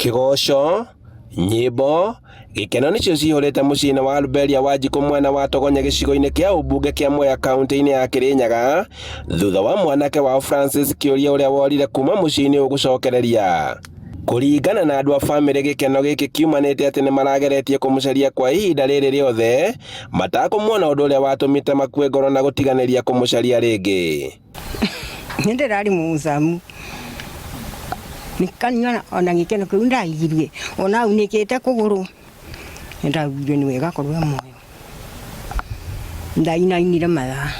Kĩgoco, nyĩmbo, gĩkeno nĩcio cihũrĩte mũciĩ-inĩ wa Alberia Wanjikũ mwena wa Togonya gĩcigo-inĩ kĩa ũmbunge kĩa Mwea kaunti-inĩ ya Kĩrĩnyaga thutha wa mwanake wao Francis Kĩũria ũrĩa worire kuma mũciĩ-inĩ ũyũ gũcokereria. Kũringana na andũ a bamĩrĩ gĩkeno gĩkĩ kiumanĩte atĩ nĩ marageretie kũmũcaria kwa ihinda rĩrĩ rĩothe matakũmuona ũndũ ũrĩa watũmĩte makue ngoro na gũtiganĩria kũmũcaria rĩngĩ. Nĩ ndĩrarĩ mũcamu nĩkaniona ona gĩkeno kĩu ndaigirie ona aunĩkĩte kũgũrũ nĩndaugire nĩ wega akorwo e muoyo. Ndainainire mathaa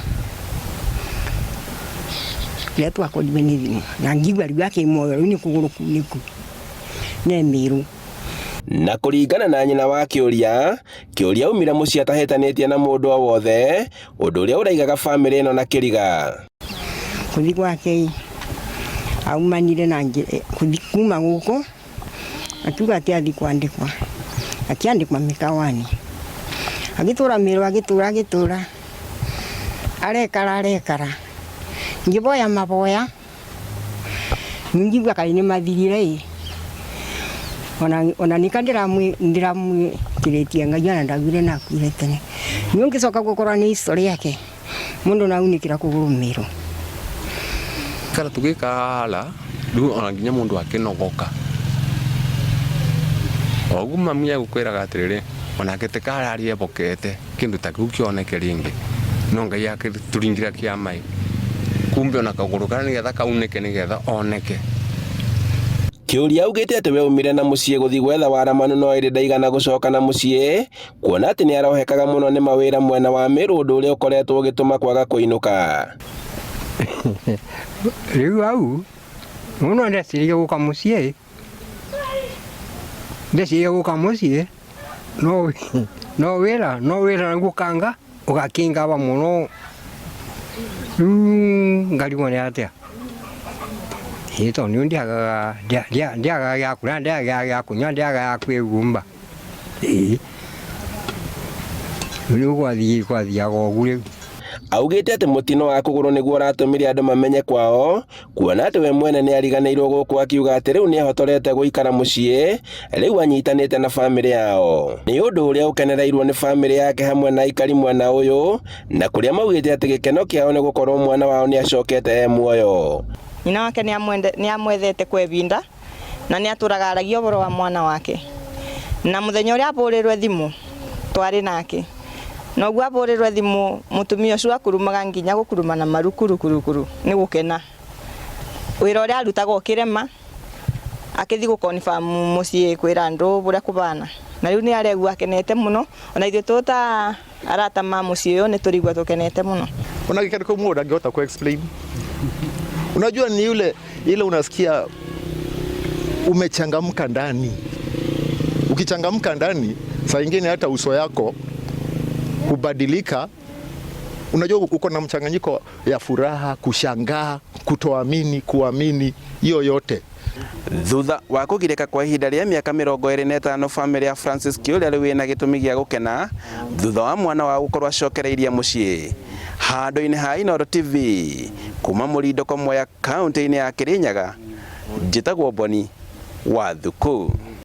rĩrĩa twakorirwe nĩ thimũ na ngigua rĩu akĩ muoyo rĩu nĩ kũgũrũ kunĩku ne Mĩrũ. Na kũringana na nyina wa Kĩũria, Kĩũria aumire mũciĩ atahĩtanĩtie na mũndũ o wothe, ũndũ ũrĩa ũraigaga bamĩrĩ ĩno na kĩriga. Kũthi gwake aumanire na kũthi kuma gũkũ akiuga atĩ athi kwandĩkwa, akĩandĩkwa mĩkawa-inĩ, agĩtũra Mĩrũ agĩtũra agĩtũra, arekara arekara, ngĩboya maboya ngigua kaĩ nĩ mathirire ĩ, ona nĩka ndĩramwĩkĩrĩtie Ngai ona ndaugire nĩ akuire tene. Niĩ ũngĩcoka gũkorwo nĩ history yake mũndũ no aunĩkĩra kũgũrũ Mĩrũ. Ikara tũgĩkara rĩu ona nginya mũndũ akĩnogoka. O ũguo mami egũkwĩraga atĩrĩrĩ onake ti kararĩ ebokete kĩndũ ta kĩu kĩoneke rĩngĩ no Ngai akĩtũringĩra kĩama ĩ kumbe ona kagũrũ karĩa nĩgetha kaunĩke nĩgetha oneke. Kĩũria augĩte atĩ we aumire na mũciĩ gũthiĩ gwetha waramanu no ĩndĩ ndaigana gũcoka na mũciĩ kuona atĩ nĩ arohekaga mũno nĩ mawĩra mwena wa Mĩrũ ũndũ ũrĩa ũkoretwo ũgĩtũma kwaga kũinũka. Rĩu hau mũno ndeciririe gũka mũciĩ, ndeciririe gũka mũciĩ no no wĩra no wĩra naguo ũkanga ũgakĩngaba mũno rĩu ngarigwo nĩ atĩa. Ĩĩ tondũ niĩ ndiagaga ndiagaga gĩa kũrĩa ndiagaga gĩa kũnyua ndiagaga gĩa kwĩhumba. Ĩĩ rĩu gwathiaga ũguo rĩu. Augĩte atĩ mũtino wa kũgũrũ nĩguo ũratũmire andũ mamenye kwao kuona atĩ we mwene nĩ ariganĩirwo gũkũ akiuga atĩ rĩu nĩ ehotorete gũikara mũciĩ rĩu anyitanĩte na bamĩrĩ yao. Nĩ ũndũ ũrĩa ũkenereirwo nĩ bamĩrĩ yake hamwe na aikari mwena ũyũ na kũrĩa maugĩte atĩ gĩkeno kĩao nĩ gũkorwo mwana wao nĩ acokete e muoyo. Nyina wake nĩ amwethete kwa ĩbinda na nĩ atũraga aragia ũboro wa mwana wake. Na mũthenya ũrĩa abũrĩrwe thimũ twarĩ nake na ũguo abũrĩrwe thimũ mũtumia ũcio akurumaga nginya gũkuruma na maru kuru kuru kuru nĩ gũkena. Wĩra ũrĩa arutaga ũkĩrema akĩthi gũ confirm mũciĩ kwĩra andũ ũrĩa kũbana. Na rĩu nĩ aregua akenete mũno ona ithuĩ twĩ ta arata ma mũciĩ ũyũ nĩ tũrigua tũkenete mũno. Ona gĩkeno kĩu mũndũ ndangĩhota ku explain. Unajua ni yule ile unasikia umechangamka ndani. Ukichangamka ndani, saa ingine hata uso yako hubadilika. Unajua uko na mchanganyiko ya furaha, kushangaa, kutoamini, kuamini, hiyo yote. Thutha wa kũgirĩka kwa ihinda rĩa mĩaka 25 bamĩrĩ ya Francis Kĩũria rĩu ĩna gĩtũmi gĩa gũkena thutha wa mwana wao gũkorwo acokereirie mũciĩ. Handũ-inĩ ha Inooro TV kuma Mũrindũko Mwea kaunti-inĩ ya Kĩrĩnyaga, njĩtagwo Boni wa Thuku.